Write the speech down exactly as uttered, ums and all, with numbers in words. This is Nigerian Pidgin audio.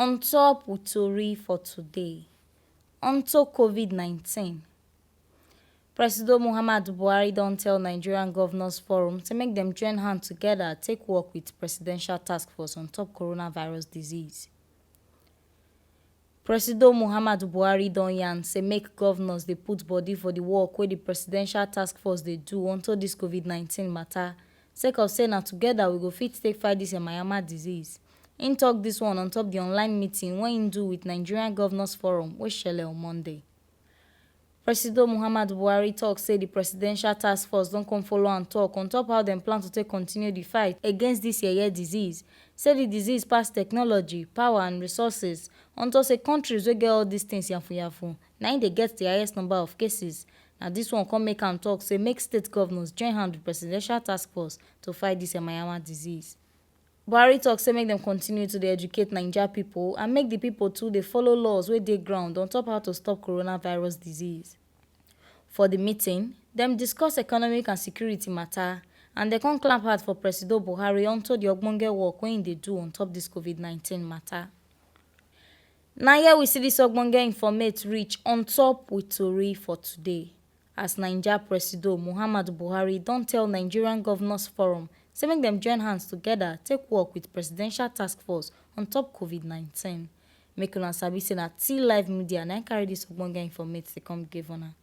On top with tori for today. Onto covid nineteen. Presido Muhammadu Buhari don tell Nigerian Governors Forum say make dem join hand together take work with presidential task force on top coronavirus disease. Presido Muhammadu Buhari don yarn say make governors dey put body for the work wey the presidential task force dey do onto this covid nineteen matter, sake of say na together we go fit take fight this yamayama disease. Im talk this one on top the online meeting wey im do with Nigerian Governors Forum wey shele on Monday. Presido Muhammadu Buhari talk say the presidential task force don come follow am talk on top how dem plan to take continue the fight against this yeye disease. Say the disease pass technology, power and resources, unto say countries wey get all these things yafun yafun na im dey get the highest number of cases. Na this one come make am talk say make state governors join hand with presidential task force to fight this yamayama disease. Buhari talk say make dem continue to dey educate Naija people and make the people too dey follow laws wey dey ground on top how to stop coronavirus disease. For the meeting, dem discuss economic and security matter and dem come clap hard for Presido Buhari unto the ogbonge work wey im dey do on top this covid nineteen matter. Na here we see this ogbonge informate reach on top with tori for today. As Naija Presido Muhammadu Buhari don tell Nigerian Governors Forum say make dem join hands together take work with presidential task force on top covid nineteen. Make una sabi say na T Live Media na im carry this ogbonge informate dey come give una.